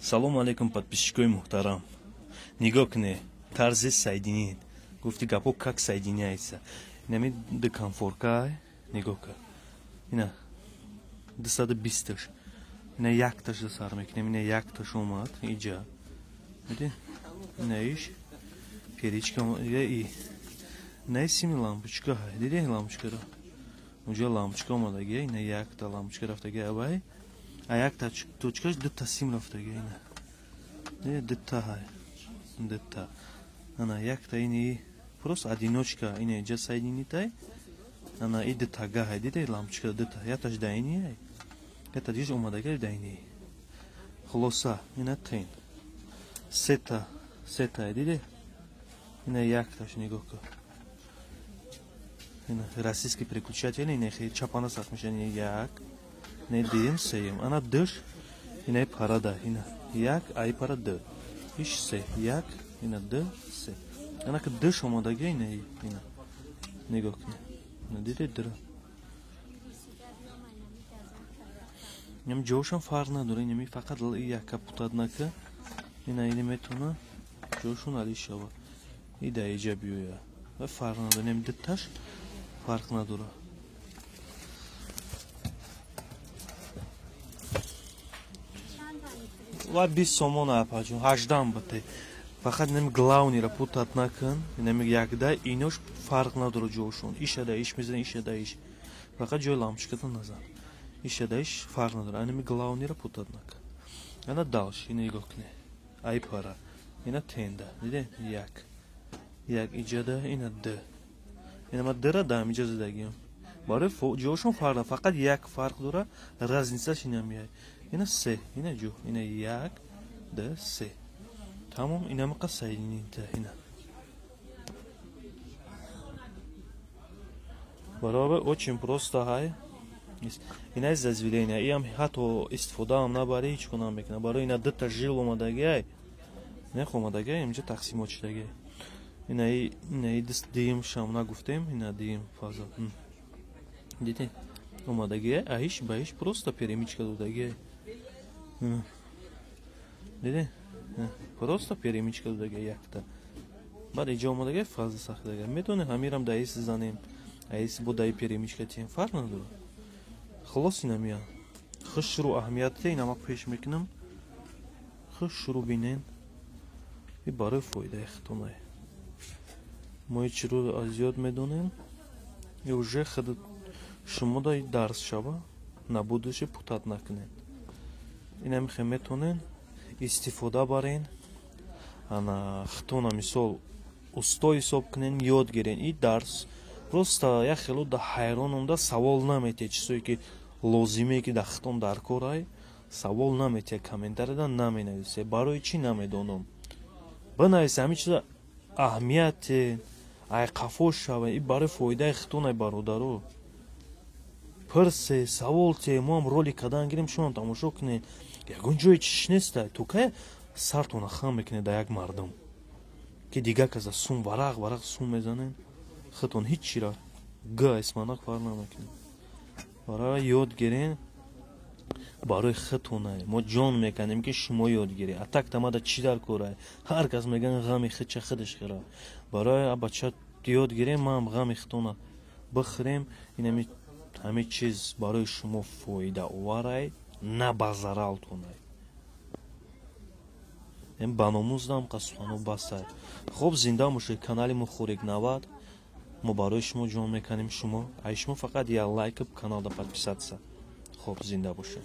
Салому алейкум, подписчикои муҳтарам. Нигоҳ кунед, тарзи соединить. Гуфти гапо, как соединяется. Инами ду конфорка, нигоҳ кун. Ина 220-ш. Ина якташа сар мекунем, ина якташ омад иҷа. Диди? Ина иш перечка и. Ина сими лампочка ҳай. Диди лампочкаро? Унҷо лампочка омадаги, ина якта лампочка рафтаги авай. А якта точкаш дута сим рафтаги ина. Диди дута ҳай. Дута. Ана якта ини просто одиночка ина иҷа соединитай. Ана и дутага ҳай. Диди лампочка дута. Якташ да ини ҳай. Якта дигаш омадаги да ини. Хулоса ина тен. Сета, сета диди? Ина якташ нигоҳ кун. Ина российский переключатель, ина хеле чапана сахт мешавад. Ина як, ина дуюм, сеюм. Ана душ, ина парада, ина як, ай пара ду. Иш се, як, ина ду, се. Ана ки душ омадаги, ина ина. Нигоҳ кунед. Ина диди дура. Инам ҷошам фарқ надора, инами фақат якка путат нака. Ина ини метавона ҷошон али шава. И да иҷа биёя. Ва фарқ надора, инам дуташ фарқ надора. Ва 20 сомон апаҷон, 18 бате. Фақат инами главныйра путат накун, инами якда инош фарқ надора ҷошон. Иша да иш мезанӣ, иша да иш. Фақат ҷои лампочката назан. Иша да иш фарқ надора. Инами главныйра путат накун. Ана дальше, ина нигоҳ кунед. Ай пара. Ина тенда. Диде? Як. Як иҷада, ина д. Ина ма дра дам иҷа задагиам. Барои ҷошон фарқ надора. Фақат як фарқ дора, разницаш ина меяд. Ина се, ина ҷо, ина як, д, се. Тамом, ина мақа соединита, ина. Баробар, очень просто ҳай. Ина из зазвеления. Иам ҳатто истифодаам набари, ҳеҷ кунам мекунам. Барои ина дута жил омадагиай. Нех омадагиай, инҷа тақсимот шудагиай. Ина ина даст дуюм шам нагуфтем, ина дуюм фаза. Диди? Омадагиай, аиш ба иш просто перемичка додагиай. Диди? Просто перемичка додагиай якта. Баъд иҷа омадагиай фаза сахтагиай. Метавонем ҳамирам даис занем. Аис бо даи перемичка тием, фарқ надорад. Хулос ина мия. Хуш шурӯъ аҳамият те, ина ма пеш мекунам. Хуш шурӯъ бинен. И барои фоидаи худтонай. Мо ҳеҷ чиро аз ёд медонем. И уже худ шумо да дарс шава, на будущее путат накунед. Ина михе метонен истифода барен. Ана худтона мисол усто ҳисоб кунен, ёд гирен. И дарс просто як хело да ҳайрон омда савол наметиҳед, чизое ки лозимее ки дар худтон дар корай, савол наметиҳед, комментарияда наменависед. Барои чӣ намедонам? Бинависед ҳамин чиза аҳамияте, ай қафо шава, и барои фоидаи худтон, ай бародаро. Пирсе, савол те, мо ҳам ролик кардан гирем, шумо тамошо кунед. Ягон ҷое чиш неста, то кай сартона хам мекунед дар як мардум, ки дигар каса сум варақ варақ сум мезанед, худтон ҳеҷ чира г исманак фарқ намекунед. Барои ёд гирен, барои худтонай. Мо ҷон мекунем ки шумо ёд гиред. А так тамада чӣ дар корай? Ҳар кас мегӯяд ғами худча худаш хӯра. Барои бача ёд гирем, ман ғами худтона бихӯрем. Инами ҳамин чиз барои шумо фоидаоварай, на ба заралтонай. Ин ба номуздам қасухано басай. Хоб, зинда бошед, канали мо Хӯрик 90. Мо барои шумо ҷон мекунем, шумо. Ай шумо фақат як лайк, каналда подписаться. Хоб, зинда бошед.